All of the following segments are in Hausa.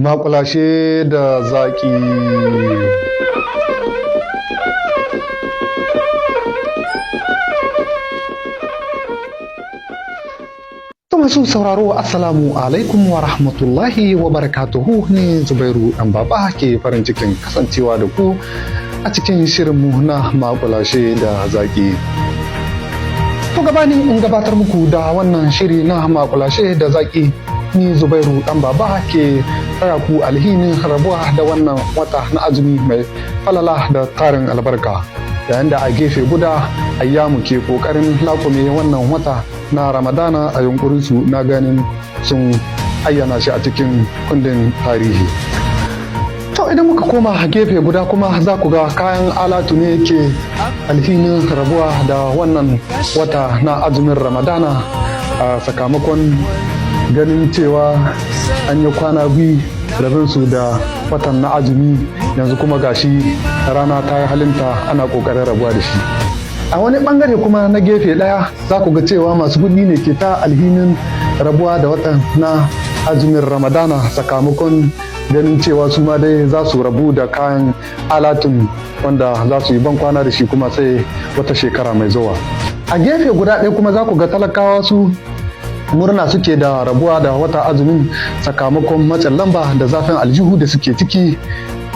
Maƙulashe da zaƙi. To masu sauraro, Assalamu alaikum wa rahmatullahi wa barakatuhu. Ne Zubairu ɗan Baba ke farin cikin kasancewa da ku a cikin shirinmu na Maƙulashe da zaƙi. To, gabanin in gabatar muku da wannan shiri na Maƙulashe da zaƙi, ni Zubairu ɗan Baba ke taya ku alhinin rabuwa da wannan wata na azumi mai falala da tarin albarka. Yayin da a gefe guda ayyamu ke ƙoƙarin lakume wannan wata na Ramadana a yunkurinsu na ganin sun ayyana shi a cikin kundin tarihi. To, idan muka koma gefe guda kuma, za ku ga kayan alatu ne ke alhinin rabuwa da wannan wata na azumin Ramadana a sakamakon ganin cewa an yi kwana 2 rabinsu da watan na azumi, yanzu kuma gashi rana ta yi halinta, ana ƙoƙarin rabuwa da shi. A wani bangare kuma na gefe ɗaya, za ku ga cewa masu kuɗi ne ke ta alhinin rabuwa da watan na azumin Ramadana sakamakon ganin cewa su ma dai za su rabu da kayan alatun wanda za su yi ban kwana da shi kuma sai wata shekara mai zuwa. A gefe guda ɗaya kuma, za ku ga talakawa su murna suke da rabuwa da wata azumin sakamakon matsin lamba da zafin aljihu da suke ciki,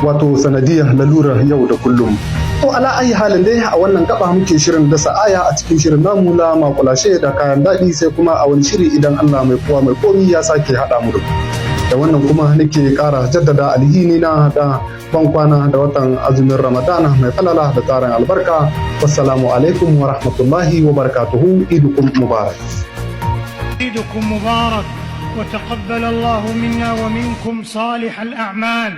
wato sanadiyar lalurar yau da kullum. To, ala ayi halin dai, a wannan gaba muke shirin dasa aya a cikin shirin namu na Makulashe da kayan daɗi, sai kuma a wani shiri idan Allah mai kowa mai komi ya sake haɗa mu da ku. Da wannan kuma nake ƙara jaddada alhini na da ban kwana da watan azumin Ramadana mai falala da tarin albarka. Wassalamu alaikum wa rahmatullahi wa barakatuhu. Idukum mubarak. عيدكم مبارك، وتقبل الله منا ومنكم صالح الاعمال،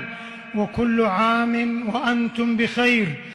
وكل عام وانتم بخير.